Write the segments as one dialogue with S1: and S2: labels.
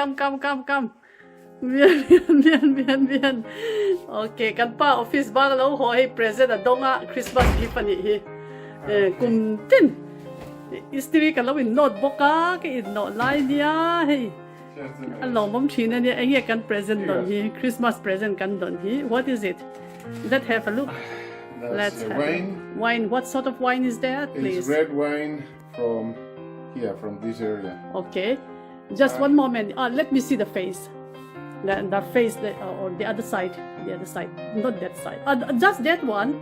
S1: Come, come, come, come. Bien, bien, bien, bien, bien. Okay, kan pa office bang lo ho hei present a dong a Christmas gift ani hi. Eh, kum tin. Istiri ka lo in note boka ka in no lai nia hei. A lawmawm thin ania enge kan present don hi Christmas present kan don hi what is it? Let have a look.
S2: Let's have wine.
S1: Wine. What sort of wine is that, please?
S2: It's red wine from here, from this area.
S1: Okay. Just one moment. Uh, let me see the face. The, the face the, uh, or the other side. The other side. Not that side. Uh, just that one.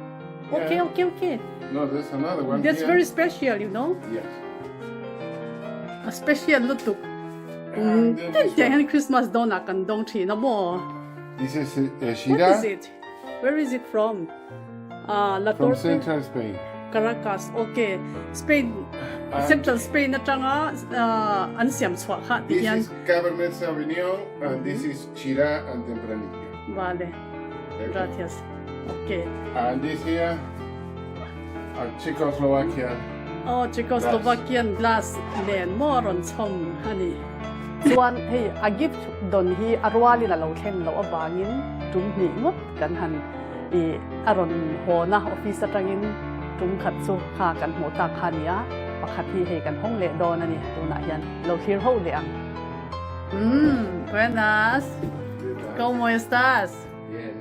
S1: Okay,
S2: Yeah.
S1: okay, okay.
S2: No, there's another one.
S1: That's
S2: here.
S1: very special, you know.
S2: Yes.
S1: A special lutuk.
S2: And then
S1: Tin
S2: this
S1: tiang
S2: one.
S1: hian Christmas dawn ah kan dawng thin a maw?
S2: This is uh,
S1: What is
S2: Shira
S1: it? Where is it from? Ah, La
S2: from
S1: Torre
S2: Central Spain.
S1: Caracas. Okay. Spain
S2: And
S1: Central Spain atanga uh, an siam chhuah kha ti
S2: this
S1: hian.
S2: is Cabernet Sauvignon, and this is Shira and Tempranillo.
S1: Vale.
S2: Okay.
S1: Gracias. Okay.
S2: And this here are Czechoslovakian.
S1: Aw Czechoslovakian glass nen maw a rawn chhawm a ni. Chuan hei a gift dawn hi a rualin a lo thlen loh avangin tum hnih ngawt kan han ih a rawn hawn a, office atangin tum khat chu kha kan hmuh tak kha a ni a, pakhat hi hei kan hawng leh dawn a ni tunah hian lo thlir ho leh ang. Umm buenas, como estas?
S2: Bien.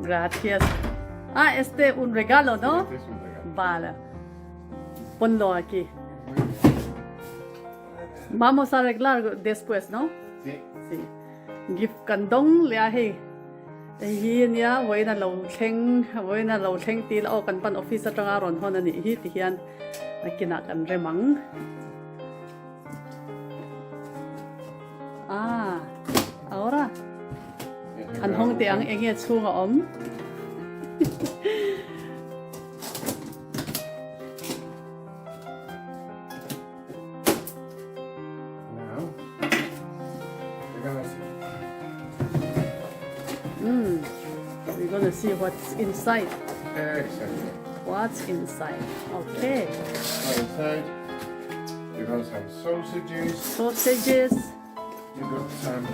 S1: Gracias. Ah este un regalo no?
S2: Este es un regalo.
S1: Vale. Ponlo aquí. Vamos a arreglar después, no?
S2: Sí.
S1: Sí. Gift kan dong leh a hei. Hei hi nia vawiin a lo thleng, vawiin a lo thleng ti la aw kan pan office atanga rawn hawn a nih hi ti hian a kinah kan rem ang. Ah, ahora an hawng teh ang enge chhung a awm.
S2: Now, we're gonna see.
S1: Mm, we're gonna see what's inside.
S2: Exactly.
S1: What's inside? Okay.
S2: So inside, you got some sausages.
S1: Sausages.
S2: You got some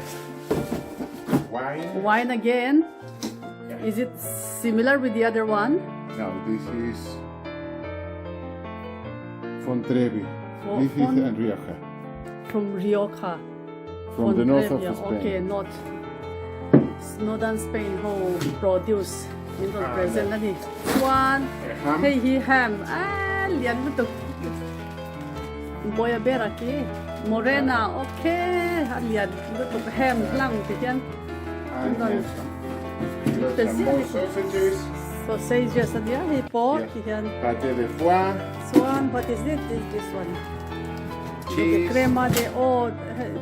S2: wine.
S1: Wine again.
S2: Yeah.
S1: Is it similar with the other one?
S2: No, this is Fontrevi. This is in Rioja.
S1: From Rioja.
S2: From the north of
S1: Fontrevia.
S2: Spain.
S1: Okay, north. Northern Spain ho produce min rawn present a ni. Chuan hei hi ham a lian lutuk. Boya ber a ki Morena okay a lian lutuk ham hlang ti hian min rawn pe ziah a ni. Sausages a nia hei pawh ti hian.
S2: Pate de foie.
S1: Chuan what is it this one?
S2: Cheese.
S1: Crema de oh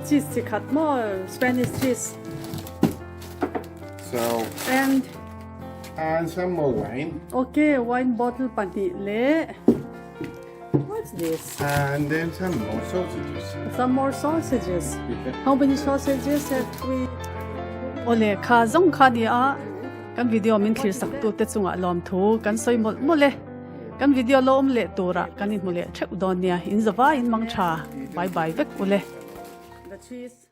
S1: cheese chi khat maw Spanish cheese.
S2: So
S1: and
S2: and some more wine.
S1: Okay, wine bottle pahnih leh what's this?
S2: And then some more sausages.
S1: Some more sausages. How many sausages have we? Ole kha zawng kha ni a kan video min thlir sak tu te chungah lawm thu kan sawi mawlh mawlh e. Kan video lo awm leh turah kan inhmu leh theuh dawn nia. In zava in mang tha. Bye bye vek ule. The cheese.